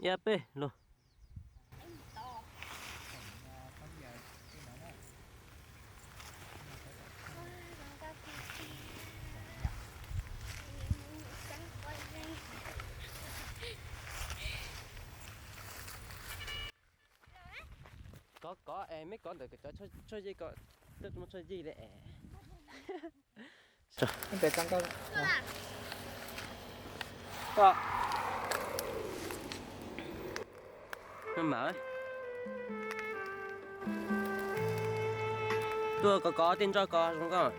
Ib peb lug. Kov kov es meb kov ntawm cov tshuaj yij ko, muaj tshuaj yij li es. Tuaj kov kov tej ntsuag ko zoo nkauj.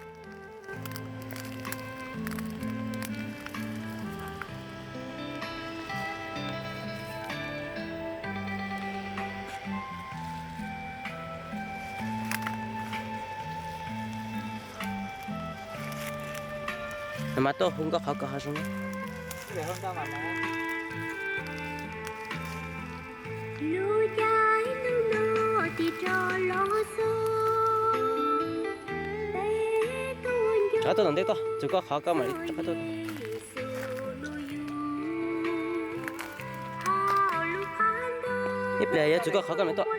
Mas tuaj hu nkauj qhov ko ho zoo. Rov tuaj tom ntej tuaj, txug koj qhov koj mam li rov qab tuaj. Ib pliag yuav txug koj qhov koj mam tuaj.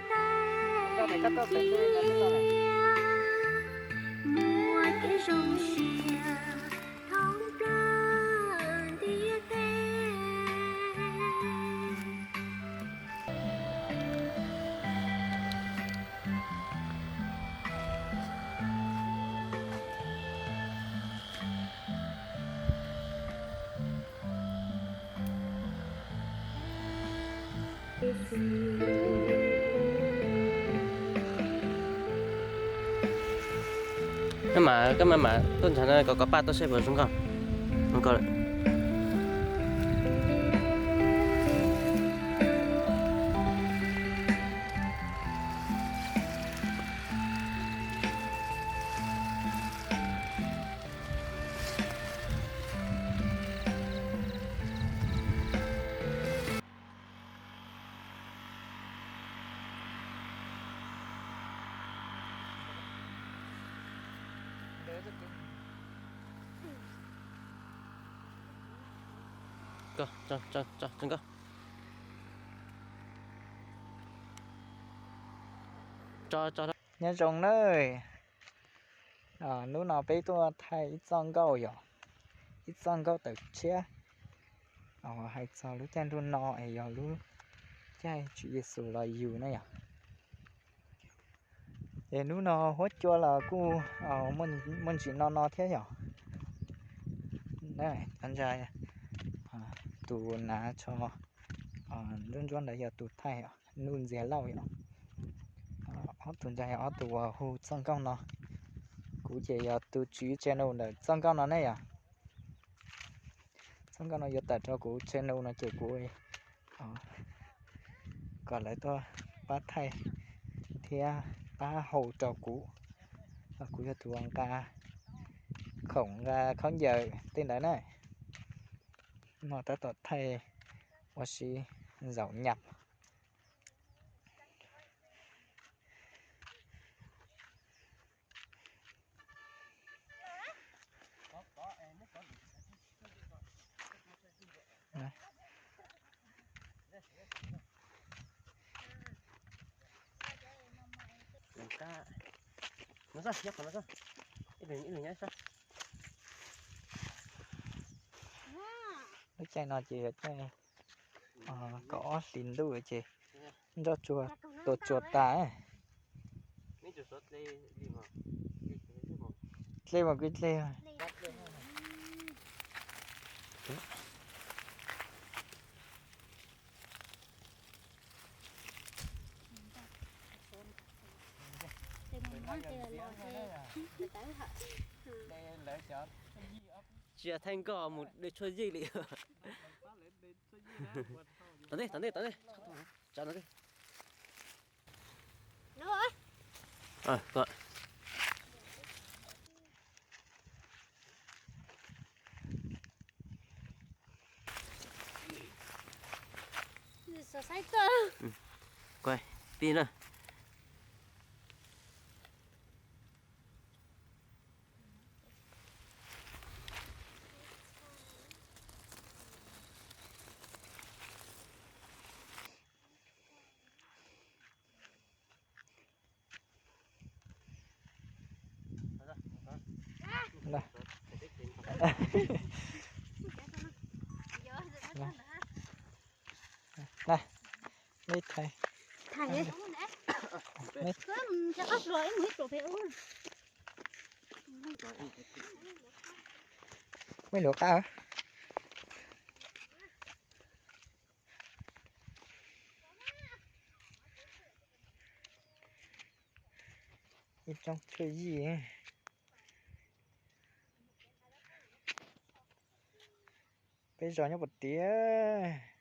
Mas koj mas mas tuaj ntshav no kom kov paj tuaj saib puas zoo nkauj. Zoo nkauj lawm. Nyob zoo nawb. Hnub no peb tuaj thaij ib txoj nkauj yom, ib txoj nkauj tawm tshiab hais txog lub caij ntuj no es yog lub caij Tswv Yexus los yug na yom. Ces hnub no huab cua los kuj muaj ntsis no no thiab yom. Cov ntsa, tus nav tsho ntsuab ntsuab ntawd yog tus thaij, Nuj Ntxiag Lauj yom. Ob tug ntsa yog ob tug uas hu txoj nkauj no. Kuv ces yog tus tswv channel ntawm txoj nkauj no ne yom. Txoj nkauj no yuav tawm rau kuv channel no ces kuv kom lawv tuaj pab thaij thiab pab hau rau kuv. Kuv yog tus nqa khoom nqa khaub ncaws tej ntawd na. No tab tom thaij ua si zaum nyam. Lub caij no ces yog caij kaum ob hlis ntuj ces nroj tsuag tua tsuag tas. Dlej mas kuj dlej. Tsis yog thaij nkauj mus de tshuaj yij li. Tom ntej, tom ntej, tom ntej. Tsav tom ntej. Pib na. Nab, meb thaiv. Meb luav qab. Ib tsoom tshuaj yij. Peb zos nyob puag tiag.